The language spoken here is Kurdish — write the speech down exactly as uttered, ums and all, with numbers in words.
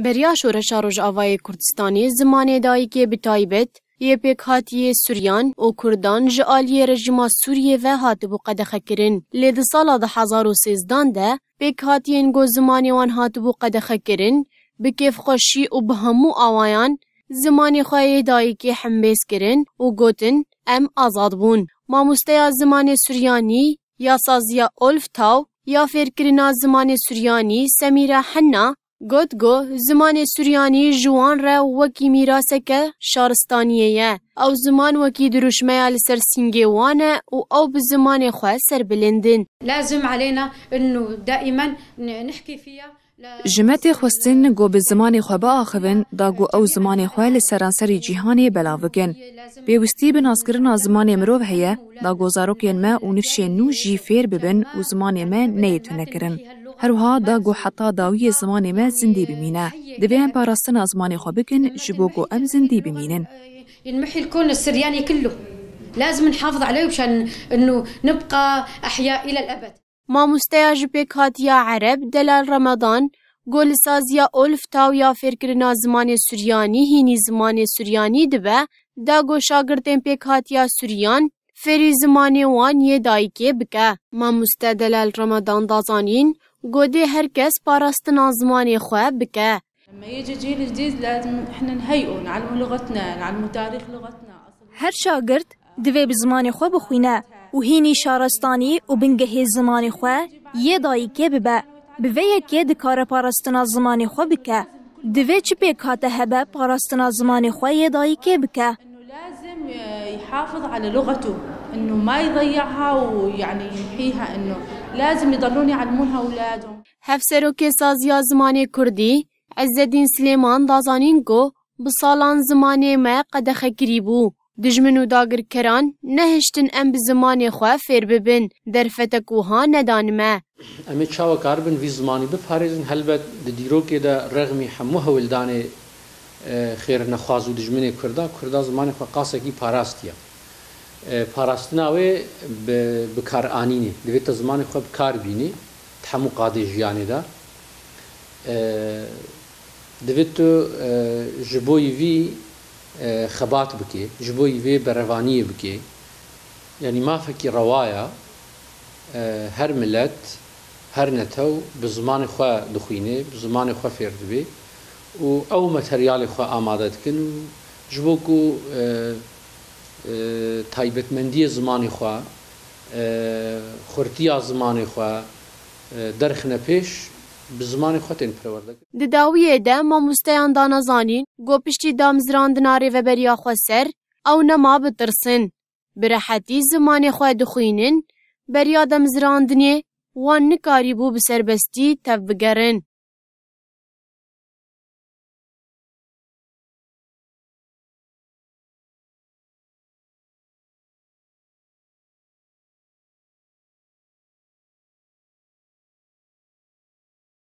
Beriya Şoreşa Rojavayê Kurdistanê zimanê dayikê bi taybet yê pêkhatiyê Suryan û Kurdan ji aliyê rejîma Sûriyê ve hatibû qedexekirin. Lê di sala du hezar û sêzdan de pêkhatiyên ku zimanê wan hatibû qedexekirin, bi kêfxweşî û bi hemû awayan zimanê xwe yê dayikê hembêz kirin û gotin, "Em azad bûn." Mamosteya zimanê Suryanî ya saziya Olftaw ya fêrkirina zimanê Suryanî Semîra Henna got ku zimanê Suryanî ji wan re wekî mîraseke şaristaniyê ye. Ew ziman wekî dirûşmeya li ser sîngê wan e û ew bi zimanê xwe serbilind in. لازم علينا إنه دائمًا ن-، نحكي فيها. Ji me tê xwestin ku bi zimanê xwe biaxivin, da ku ew zimanê xwe li seranserî cîhanê belav bikin. Pêwistî bi naskirina zimanê mirov heye, da ku zarokên me û nifşên nû jî fêr bibin û zimanê me neyê tunekirin. Her wiha da ku heta dawiyê zimanê me zindî bimîne. Divê em parastina zimanê xwe bikin, ji bo ku em zindî bimînin. ينمحي الكون السرياني كله. لازم نحافظ عليه مشان إنه نبقى أحياء إلى الأبد. Mamosteya ji pêkhatiya Ereb Delal Ramadan got, li saziya Olftaw ya fêrkirina zimanê Suryanî hînî zimanê Suryanî dibe, da got şagirtên pêkhatiya Suryan fêrî zimanê wan yê dayikê bike. Mamoste Delal Ramadan da zanîn, got dê her kes parastina zimanê xwe bike. لما يجي جيل جديد لازم إحنا نهيئه، نعلمه لغتنا، نعلمه تاريخ لغتنا، أصل Her şagirt divê bi zimanê xwe bixwîne û hînî şaristanî û bingehê zimanê xwe yê dayikê bibe. Bi vê yekê dikare parastina zimanê xwe bike. Divê çi pêkhate hebe parastina zimanê xwe yê dayikê bike. إنه لازم يحافظ على لغته، إنه ما يضيعها ويعني ينحيها، إنه لازم يضلون يعلمونها أولادهم. Hevserokê Saziya Zimanê Kurdî, Ezzedîn Silêman da zanîn ku bi salan zimanê me qedexe kirîbû. Dijmin û dagirkeran nehiştin em bi zimanê xwe fêr bibin. Derfetek wiha nedane me. Em ê çawa karibin vî zimanî biparêzin? Helbet di dîrokê de rexmî hemû hewldanê, e, xêrnexwaz û dijminê Kurda, Kurda zimanê xwe qasekî parastiye. E, parastina wê bi, bikaranînê. Divê te zimanê xwe bi kar bînî, di hemû qadê jiyanê de. E, divê tu, e, ji bo yî vî, e, xebat bikê, ji bo yî vê berevaniyê bikê. Yanî mafekî rewaya, e, her milet, her netew bi zimanê xwe dixwîne, bi zimanê xwe fêr dibe û ew materyalê xwe amade dikin û ji bo ku, e, e, taybetmendiyê zimanê xwe, e, xurtiya zimanê xwe, e, derxine pêş, bi zimanê xwe tên perwerde kirin. Di dawiyê de mamosteyan dane zanîn, got piştî damizrandina rêveberiya xweser, ew nema bitirsin. Bi rehetî zimanê xwe dixwînin, beriya damizrandinê wan nikarîbû bi serbestî tev bigerin.